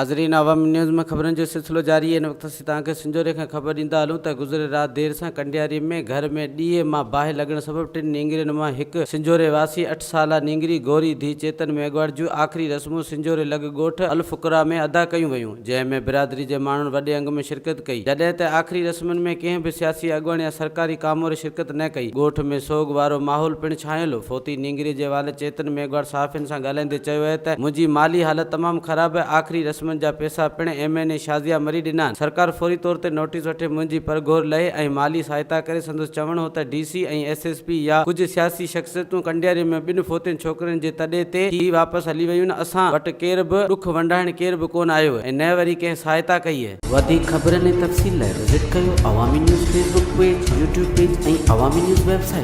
ناظرين عوامي نيوز ۾ خبرن جو سلسلو جاري هن وقت اسين توهان کي سنجهوري کان خبر ڏيندا هلون ته گذريل رات دير سان ڪنڊياري ۾ گهر ۾ ڏيئي مان باهه لڳڻ سبب ٽن نينگرين مان هڪ سنجهوري واسي اٺ سالا نينگري گوري ڌي چيتن ميگهواڙ جون آخري رسمون سنجهوري لڳ ڳوٺ الفقراء ۾ ادا ڪيون ويون. جنهن ۾ برادري جي ماڻهن وڏي انگ ۾ شرڪت ڪئي، جڏهن ته آخري رسمن ۾ ڪنهن به سياسي اڳواڻ يا سرڪاري ڪاموري شرڪت نه ڪئي، ڳوٺ ۾ سوڳ وارو ماحول پڻ ڇانيل هو، فوتي نينگري جي والد چيتن ميگهواڙ صحافين سان ڳالهائيندي چيو اهي ته منهنجي مالي حالت تمام خراب آهي، آخري رسمن جا پئسا پڻ ايم اين اي شازيه مري ڏنا آهن، سرڪار فوري طور تي نوٽيس وٺي منهنجي پرگهور لهي ۽ مالي سهائتا ڪري، سندس چوڻ هو ته D C ۽ S S P يا ڪجهه سياسي شخصيتون ڪنڊياري ۾ ٻن فوتين ڇوڪرين جي تڏي تي ٿي واپس هلي ويون، اسان وٽ ڪير به ڏک ونڊائڻ ڪير به ڪونه آيو ۽ نه وري ڪنهن سهائتا ڪئي. وڌيڪ خبرن ۽ تفصيل لاء وزٽ ڪيو Awami news Facebook page, YouTube page ۽ Awami news website.